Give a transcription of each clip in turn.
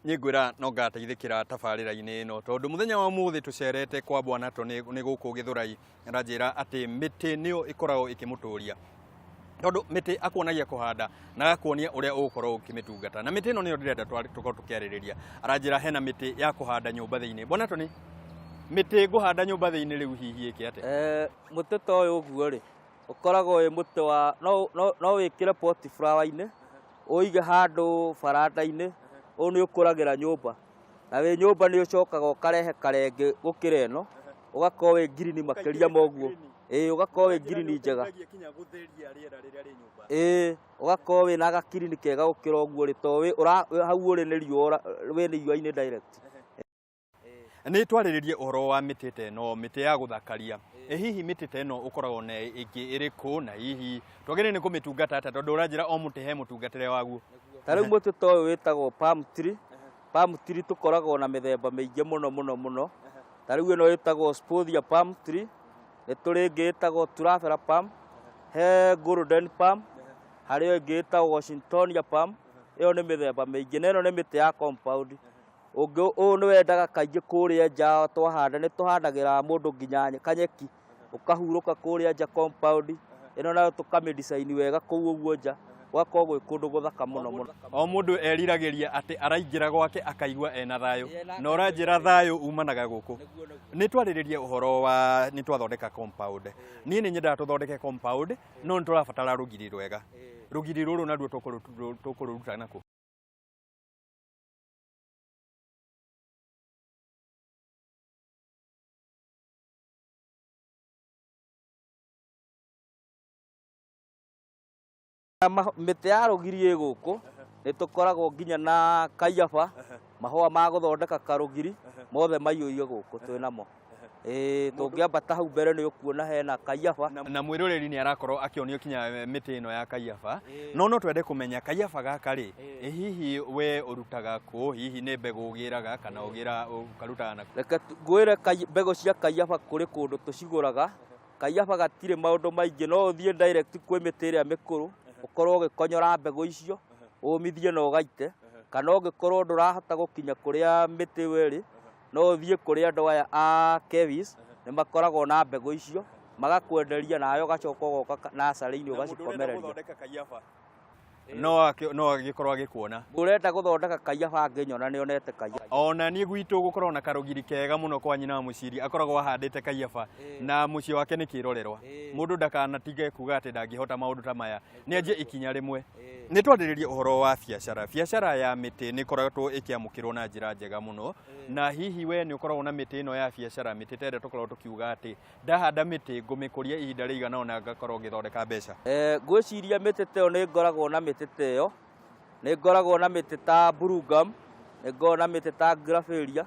Niĩ ngwĩra no ngateithĩkĩra tabarĩra-inĩ ĩno tondũ mũthenya wa ũmũthĩ tũcerete kwa Bwana Tony nĩ gũkũ Gĩthũrai, aranjĩra atĩ mĩtĩ nĩyo ĩkoragwo ĩkĩmũtũria tondũ mĩtĩ akuonagia kũhanda na agakuonia ũrĩa ũgũkorwo ũkĩmĩtungata, na mĩtĩ ĩno nĩyo ndĩrenda tũkorwo tũkĩarĩrĩria. Aranjĩra hena mĩtĩ ya kũhanda nyũmba thĩinĩ. Bwana Tony, mĩtĩ ngũhanda nyũmba thĩinĩ rĩu hihi ĩke atĩa? Mũtĩ ta ũyũ ũguo rĩ, ũkoragwo wĩ mũtĩ wa no wĩkĩre pot flower-inĩ, ũige handũ baranda-inĩ, ũyũ nĩ ũkũragĩra nyũmba. Na wĩ nyũmba nĩ ũcokaga ũkarehe karenge gũkĩra ĩno, ũgakorwo wĩ ngirini makĩria ma ũguo. Ĩĩ ũgakorwo wĩ ngirini njega. Ĩĩ ũgakorwo wĩna gakirini kega gũkĩra ũguo rĩ, tondũ hau ũrĩ nĩ riũa, wĩ riũa-inĩ direct. Nĩ twarĩrĩrie ũhoro wa mĩtĩ ta ĩno, mĩtĩ ya gũthakaria. Ĩ hihi mĩtĩ ta ĩno ũkoragwo na ĩngĩ ĩrĩkũ, na hihi twagĩrĩire nĩ kũmĩtungata atĩa, tondũ ũranjĩra o mũtĩ he mũtungatĩre waguo. Ta rĩu mũtĩ ta ũyũ wĩtagwo palm tree. Palm tree tũkoragwo na mĩthemba mĩingĩ mũno mũno mũno. Ta rĩu ĩno ĩtagwo Spodia palm tree, nĩ tũrĩ ĩngĩ ĩtagwo Truffle palm, he golden palm, harĩ o ĩngĩ ĩtagwo Washingtonia palm, ĩyo nĩ mĩthemba mĩingĩ, na ĩno nĩ mĩtĩ ya compound. Ũngĩ ũyũ nĩ wendaga kaingĩ kũrĩa nja twahanda, nĩ tũhandagĩra mũndũ nginya kanyeki, ũkahurũka kũrĩa nja compound, ĩno nayo tũkamĩ design wega kũu ũguo nja, gũgakorwo gwĩ kũndũ gũthaka mũno mũno. O mũndũ eriragĩria atĩ araingĩra gwake akaigua ena thayũ, na ũranjĩra thayũ umanaga gũkũ. Nĩ twarĩrĩrie ũhoro wa nĩ twathondeka compound. Niĩ nĩ nyendaga tũthondeke compound, no nĩ tũrabatara rũgiri rwega. Rũgiri rũrũ naruo tũkũrũruta nakũ? Mĩtĩ ya rũgiri ĩ gũkũ, nĩ tũkoragwo nginya na kaiyaba, mahũa ma gũthondeka karũgiri, mothe maiyũire gũkũ twĩ namo. Ĩĩ tũngĩambata hau mbere nĩ ũkuona hena kaiyaba. Na mwĩroreri nĩ arakorwo akĩonio kinya mĩtĩ ĩno ya kaiyaba, no no twende kũmenya kaiyaba gaka rĩ, ĩ hihi we ũrutaga kũ, hihi nĩ mbegũ ũgĩraga kana ũgĩra ũkarutaga nakũ? Reke ngwĩre mbegũ cia kaiyaba kũrĩ kũndũ tũcigũraga, kaiyaba gatirĩ maũndũ maingĩ, no ũthiĩ direct kwĩ mĩtĩ ĩrĩa mĩkũrũ, ũkorwo ũgĩkonyora mbegũ icio, ũmithie na ũgaite, kana ũngĩkorwo ndũrahota gũkinya kũrĩa mĩtĩ ĩyo ĩrĩ, no ũthiĩ kũrĩ andũ aya a Kewis, nĩ makoragwo na mbegũ icio, magakwenderia nawe ũgacoka ũgoka nursery-inĩ ũgacikomereria. No agĩkorwo agĩkuona. Ũrenda gũthondeka kaiyaba angĩnyona nĩ onete kaiyaba. Ona niĩ gwitũ gũkoragwo na karũgiri kega mũno kwa nyina wa Mũciri, akoragwo ahandĩte kaiyaba na mũciĩ wake nĩ kĩrorerwa. Mũndũ ndakanatige kuga atĩ ndangĩhota maũndũ ta maya, nĩ anjie ikinya rĩmwe. Nĩ twarĩrĩrie ũhoro wa biacara. Biacara ya mĩtĩ nĩ ĩkoretwo ĩkĩamũkĩrwo na njĩra njega mũno, na hihi we nĩ ũkoragwo na mĩtĩ ĩno ya biacara, mĩtĩ ta ĩrĩa tũkoragwo tũkiuga atĩ ndahanda mĩtĩ ngũmĩkũria ihinda rĩigana ũna ngakorwo ngĩthondeka mbeca? Ngwĩciria mĩtĩ ta ĩyo nĩ ngoragwo na mĩtĩ ta ĩyo, nĩ ngoragwo na mĩtĩ ta blue gum, nĩ ngoragwo na mĩtĩ ta grapharia,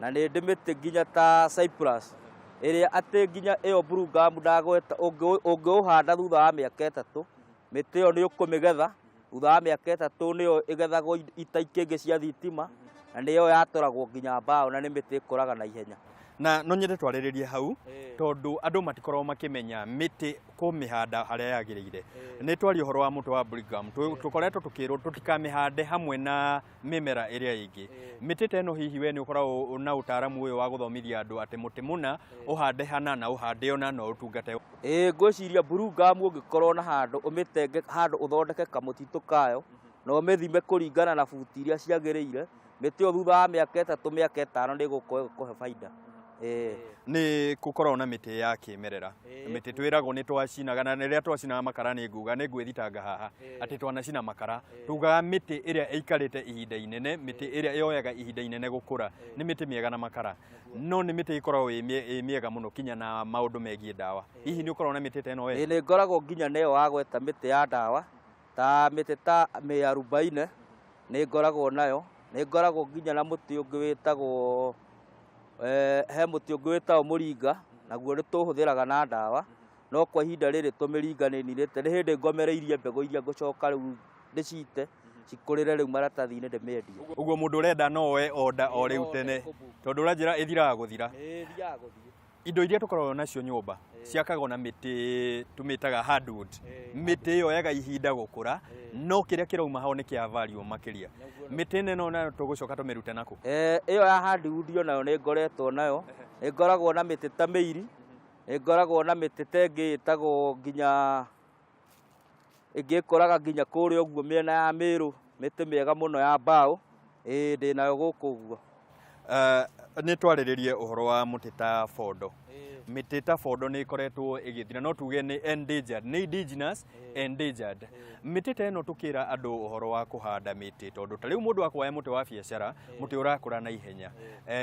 na nĩ ndĩ mĩtĩ nginya ta cyprus, ĩrĩa atĩ nginya ĩyo blue gum ndagweta ũngĩũhanda thutha wa mĩaka 3, mĩtĩ ĩyo nĩ ũkũmĩgetha, thutha wa mĩaka 3 nĩyo ĩgethagwo ita ikĩngĩ cia thitima, na nĩyo yatũragwo nginya mbaũ na nĩ mĩtĩ ĩkũraga na ihenya. Na no nyende twarĩrĩrie hau, tondũ andũ matikoragwo makĩmenya mĩtĩ kũmĩhanda harĩa yagĩrĩire. Nĩ twaria ũhoro wa mũtĩ wa blue gum, tũkoretwo tũkĩrwo tũtikamĩhande hamwe na mĩmera ĩrĩa ĩngĩ. Mĩtĩ ta ĩno hihi we nĩ ũkoragwo na ũtaaramu ũyũ wa gũthomithia andũ atĩ mũtĩ mũna ũhande hana na ũhande ũna na ũtungate? Ĩĩ ngwĩciria blue gum ũngĩkorwo na handũ ũmĩtenge handũ ũthondeke kamũtitũ kayo na ũmĩthime kũringana na buti iria ciagĩrĩire, mĩtĩ ĩyo thutha wa mĩaka 3 mĩaka 5 nĩ ĩgũkorwo ĩgĩkũhe baida. Ĩĩ. Nĩ gũkoragwo na mĩtĩ ya kĩmerera, mĩtĩ twĩragwo nĩ twacinaga, na rĩrĩa twacinaga makara nĩ nguga nĩ ngwĩthitanga haha atĩ twanacina makara, tugaga mĩtĩ ĩrĩa ĩikarĩte ihinda inene, mĩtĩ ĩrĩa yoyaga ihinda inene gũkũra nĩ mĩtĩ mĩega na makara, no nĩ mĩtĩ ĩkoragwo ĩ mĩega mũno kinya na maũndũ megiĩ ndawa. Hihi nĩ ũkoragwo na mĩtĩ ta ĩno we? Ĩĩ nĩ ngoragwo nginya na ĩyo wagweta mĩtĩ ya ndawa, ta mĩtĩ ta mĩarubaine nĩ ngoragwo nayo, nĩ ngoragwo nginya na mũtĩ ũngĩ wĩtagwo, he mũtĩ ũngĩ wĩtagwo mũringa, naguo nĩ tũhũthĩraga na ndawa, no kwa ihinda rĩrĩ tũmĩringa nĩ ninĩte, nĩ hĩndĩ ngomereirie mbegũ iria ngũcoka rĩu ndĩcite, cikũrĩre rĩu maratathi-inĩ ndĩmĩendie. Ũguo mũndũ ũrenda no oe order o rĩu tene, tondũ ũranjĩra ĩthiraga gũthira. Ĩĩ ĩthiaga gũthira. Indo iria tũkoragwo nacio nyũmba ciakagwo na mĩtĩ tũmĩtaga hardwood. Mĩtĩ ĩyo yaga ihinda gũkũra, no kĩrĩa kĩrauma ho nĩ kĩa value makĩria. Mĩtĩ ĩno nayo tũgũcoka tũmĩrute nakũ? Ĩyo ya hardwood onayo nĩ ngoretwo nayo, nĩ ngoragwo na mĩtĩ ta mĩiri, nĩ ngoragwo na mĩtĩ ta ĩngĩ ĩtagwo nginya ĩngĩ ĩkũraga nginya kũrĩa ũguo mĩena ya Mĩrũ, mĩtĩ mĩega mũno ya mbaũ, ĩĩ ndĩnayo gũkũ ũguo. Nĩ twarĩrĩrie ũhoro wa mũtĩ ta bondo. Mĩtĩ ta bondo nĩ ĩkoretwo ĩgĩthira, no tuge nĩ endangered, nĩ indigenous endangered. Mĩtĩ ta ĩno tũkĩra andũ ũhoro wa kũhanda mĩtĩ, tondũ ta rĩu mũndũ akwaya mũtĩ wa biacara, mũtĩ ũrakũra na ihenya.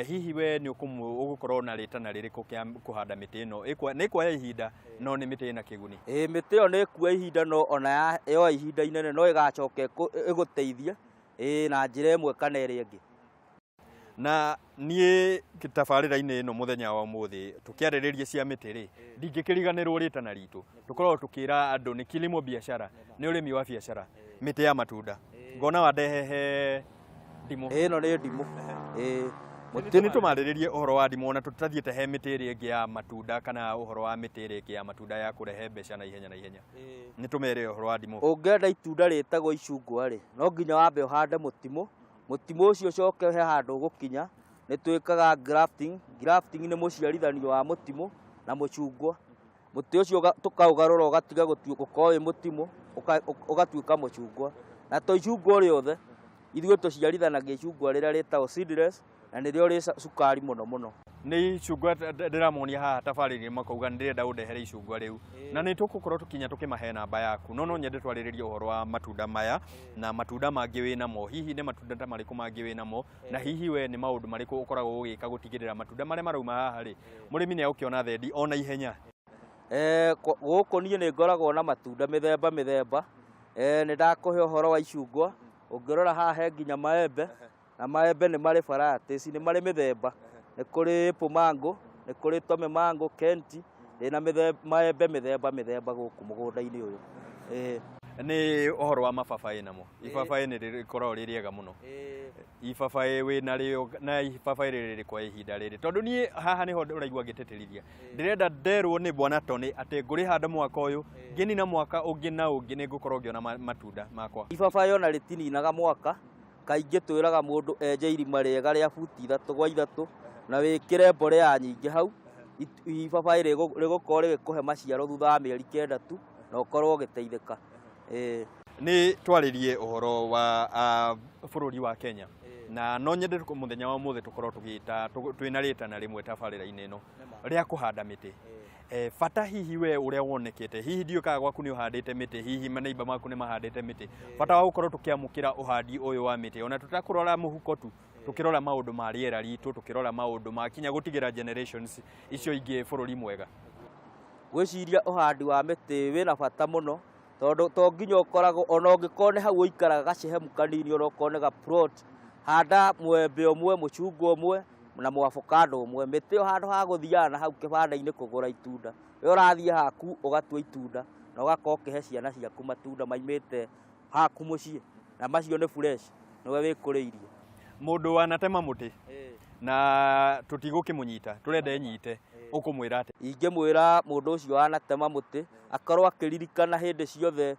Hihi we nĩ ũgũkorwo na rĩtana rĩrĩkũ kĩa kũhanda mĩtĩ ĩno? Nĩ ĩkuoya ihinda, no nĩ mĩtĩ ĩna kĩguni. Ĩĩ, mĩtĩ ĩyo nĩ ĩkuoya ihinda, no ona yoya ihinda inene no ĩgacoka ĩgũteithie, ĩĩ, na njĩra ĩmwe kana ĩrĩa ĩngĩ. Na niĩ tabarĩra-inĩ ĩno mũthenya wa ũmũthĩ tũkĩarĩrĩria cia mĩtĩ rĩ, ndingĩkĩriganĩrwo rĩtana ritũ. Tũkoragwo tũkĩra andũ nĩ kilimo biashara, nĩ ũrĩmi wa biacara, mĩtĩ ya matunda. Ngona wandehehe ndimũ. Ĩno nĩ ndimũ. Ĩĩ. Mũtĩ nĩ tũmarĩrĩrie ũhoro wa ndimũ, ona tũtathiĩte he mĩtĩ ĩrĩa ĩngĩ ya matunda kana ũhoro wa mĩtĩ ĩrĩa ĩngĩ ya matunda ya kũrehe mbeca na ihenya na ihenya. Nĩ tũmere ũhoro wa ndimũ. Ũngĩenda itunda rĩtagwo icungwa rĩ, no nginya wambe ũhande mũtimũ. Mũtimũ ũcio ũcoke he handũ ũgũkinya, nĩ twĩkaga grafting. Grafting nĩ mũciarithanio wa mũtimũ na mũcungwa. Mũtĩ ũcio tũkaũgarũra ũgatiga gũkorwo wĩ mũtimũ, ũgatuĩka mũcungwa. Na to icungwa rĩothe, ithuĩ tũciarithanagia icungwa rĩrĩa rĩtagwo seedless, na nĩrĩo rĩ cukari mũno mũno. Nĩ icungwa ndĩramonia haha tabarĩra-inĩ makauga nĩ ndĩrenda ũndehere icungwa rĩu. Na nĩ tũgũkorwo tũkinya tũkĩmahe namba yaku, no no nyende twarĩrĩrie ũhoro wa matunda maya na matunda mangĩ wĩ namo. Hihi nĩ matunda ta marĩkũ mangĩ wĩ namo, na hihi we nĩ maũndũ marĩkũ ũkoragwo ũgĩka gũtigĩrĩra matunda marĩa marauma haha rĩ, mũrĩmi nĩ egũkĩona thendi ona ihenya? Gũkũ niĩ nĩ ngoragwo na matunda mĩthemba mĩthemba. Nĩ ndakũhe ũhoro wa icungwa, ũngĩrora haha he nginya maembe, na maembe nĩ marĩ varieties, nĩ marĩ mĩthemba. Nĩ kũrĩ apple mango, nĩ kũrĩ tome mango, kenti, ndĩna maembe mĩthemba mĩthemba gũkũ mũgũnda-inĩ ũyũ. Nĩ ũhoro wa mababaĩ namo. Ibabaĩ nĩ rĩkoragwo rĩ rĩega mũno. Ibabaĩ wĩna rĩo na ibabaĩ rĩrĩ rĩ kwa ihinda rĩrĩ. Tondũ niĩ haha nĩho ũraigua ngĩtĩtĩrithia. Ndĩrenda nderwo nĩ Bwana Tony atĩ ngũrĩhanda mwaka ũyũ, ngĩnina mwaka ũngĩ na ũngĩ nĩ ngũkorwo ngĩona matunda makwa. Ibabaĩ ona rĩtininaga mwaka, kaingĩ twĩraga mũndũ enje irima rĩega rĩa buti 3 gwa 3 na wĩkĩre mbolea nyingĩ hau. Ibabaĩ rĩgũkorwo rĩgĩkũhe maciaro thutha wa mĩeri 9 tu na ũkorwo ũgĩteithĩka. Nĩ twarĩrie ũhoro wa bũrũri wa Kenya, na no nyende mũthenya wa ũmũthĩ tũkorwo tũgĩta twĩna rĩtana rĩmwe tabarĩra-inĩ ĩno rĩa kũhanda mĩtĩ. Bata hihi we ũrĩa wonekete, hihi ndiũĩ kana gwaku nĩ ũhandĩte mĩtĩ, hihi maneiba maku nĩ mahandĩte mĩtĩ. Bata wa gũkorwo tũkĩamũkĩra ũhandi ũyũ wa mĩtĩ, ona tũtakũrora mũhuko tu, tũkĩrora maũndũ ma rĩera ritũ, tũkĩrora maũndũ ma kinya gũtigĩra generations icio ingĩ bũrũri mwega. Ngwĩciria ũhandi wa mĩtĩ wĩna bata mũno, tondũ to nginya ũkoragwo ona ũngĩkorwo nĩ hau ũikaraga gacehemu kanini, ona ũkorwo nĩ ga plot, handa mwembe ũmwe, mũcungwa ũmwe na mwavocado ũmwe. Mĩtĩ ĩyo handũ ha gũthiaga na hau kĩbanda-inĩ kũgũra itunda, we ũrathiĩ haku ũgatua itunda na ũgakorwo ũkĩhe ciana ciaku matunda maimĩte haku mũciĩ, na macio nĩ fresh, nĩwe wĩkũrĩirie. Mũndũ wanatema mũtĩ na tũtigũkĩmũnyita, tũrenda enyite, ũkũmwĩra atĩa? Ingĩmwĩra mũndũ ũcio wanatema mũtĩ akorwo akĩririkana hĩndĩ ciothe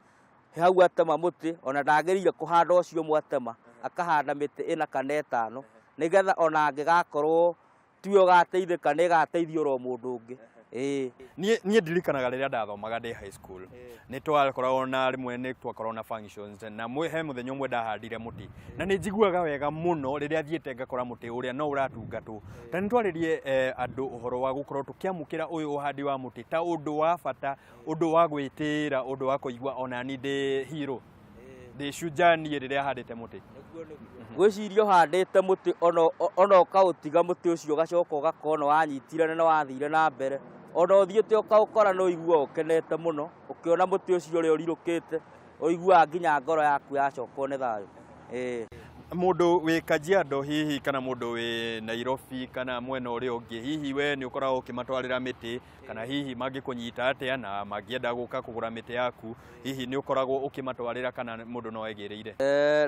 hau atema mũtĩ, ona ndagĩrĩire kũhanda ũcio ũmwe atema, akahanda mĩtĩ 4 kana 5, nĩgetha ona angĩgakorwo tiwe ũgateithĩka, nĩ ĩgateithia oro mũndũ ũngĩ. Niĩ ndirikanaga rĩrĩa ndathomaga ndĩ high school, nĩ twakoragwo na rĩmwe nĩ twakoragwo na functions, na he mũthenya ũmwe ndahandire mũtĩ, na nĩ njiguaga wega mũno rĩrĩa thiĩte ngakora mũtĩ ũrĩa no ũratungatwo. Ta nĩ twarĩrie andũ ũhoro wa gũkorwo tũkĩamũkĩra ũyũ ũhandi wa mũtĩ ta ũndũ wa bata, ũndũ wa gwĩtĩĩra, ũndũ wa kũigua ona ni ndĩ hero, ndĩ shujaa niĩ rĩrĩa handĩte mũtĩ. Ngwĩciria ũhandĩte mũtĩ ona ũkaũtiga mũtĩ ũcio ũgacoka ũgakorwo nĩ wanyitire na nĩ wathire na mbere, ona ũthiĩte ũkaũkora nĩ ũiguaga ũkenete mũno, ũkĩona mũtĩ ũcio ũrĩa ũrirũkĩte, ũiguaga nginya ngoro yaku yacokwo nĩ thayũ. Mũndũ wĩ Kajiado hihi kana mũndũ wĩ Nairobi kana mwena ũrĩa ũngĩ, hihi we nĩ ũkoragwo ũkĩmatwarĩra mĩtĩ, kana hihi mangĩkũnyita atĩa na mangĩenda gũka kũgũra mĩtĩ yaku, hihi nĩ ũkoragwo ũkĩmatwarĩra kana mũndũ no egĩrĩire?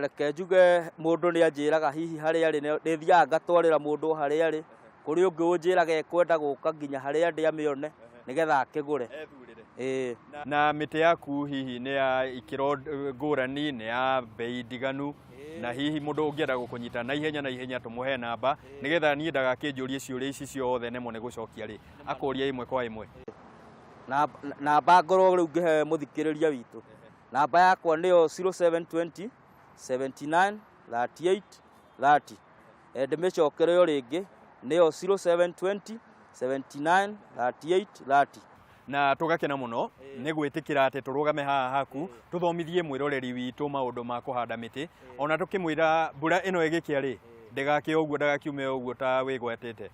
Reke njuge mũndũ nĩ anjĩraga hihi harĩa arĩ, nĩ thiaga ngatwarĩra mũndũ harĩa arĩ, Kũrĩ ũngĩ ũnjĩraga ekwenda gũka nginya harĩa ndĩ amĩone nĩgetha akĩgũre. Ĩĩ. Na mĩtĩ yaku hihi nĩ ya ikĩro ngũrani, nĩ ya bei ndiganu, na hihi mũndũ ũngĩenda gũkũnyita na ihenya na ihenya tũmũhe namba nĩgetha niĩ ndagakĩnjũrie ciũria ici ciothe nemwo nĩ gũcokia rĩ, akũrie ĩmwe kwa ĩmwe. Namba ngorwo rĩu ngĩhe mũthikĩrĩria witũ, namba yakwa nĩyo 0720 79 38 30. Ndĩmĩcokere o rĩngĩ, nĩyo 0720 79 38 30. Na tũgakena mũno nĩ gwĩtĩkĩra atĩ tũrũgame haha haku tũthomithie mwĩroreri witũ maũndũ ma kũhanda mĩtĩ, ona tũkĩmwĩra mbura ĩno ĩgĩkĩa rĩ, ndĩgakĩe ũguo, ndagakiume ũguo ta wĩgwatĩte.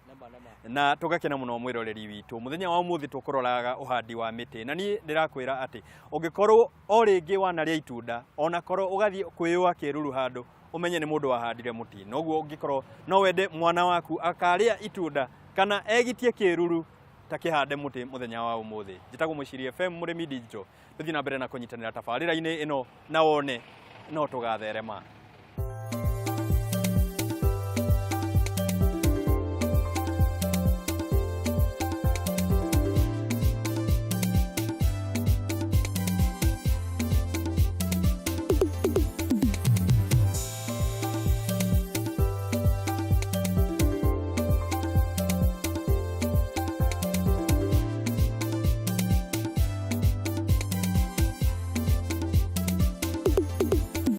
Na tũgakena mũno mwĩroreri witũ. Mũthenya wa ũmũthĩ tũkũroraga ũhandi wa mĩtĩ, na niĩ ndĩrakwĩra atĩ ũngĩkorwo o rĩngĩ wanarĩa itunda, ona korwo ũgathiĩ kwĩyũa kĩruru handũ, ũmenye nĩ mũndũ wahandire mũtĩ. Noguo ũngĩkorwo no wende mwana waku akarĩa itunda kana egitie kĩruru, ta kĩhande mũtĩ mũthenya wa ũmũthĩ. Njĩtagwo Mũciri FM Mũrĩmi Digital. Tũthiĩ na mbere na kũnyitanĩra tabarĩra-inĩ ĩno na wone no tũgatherema.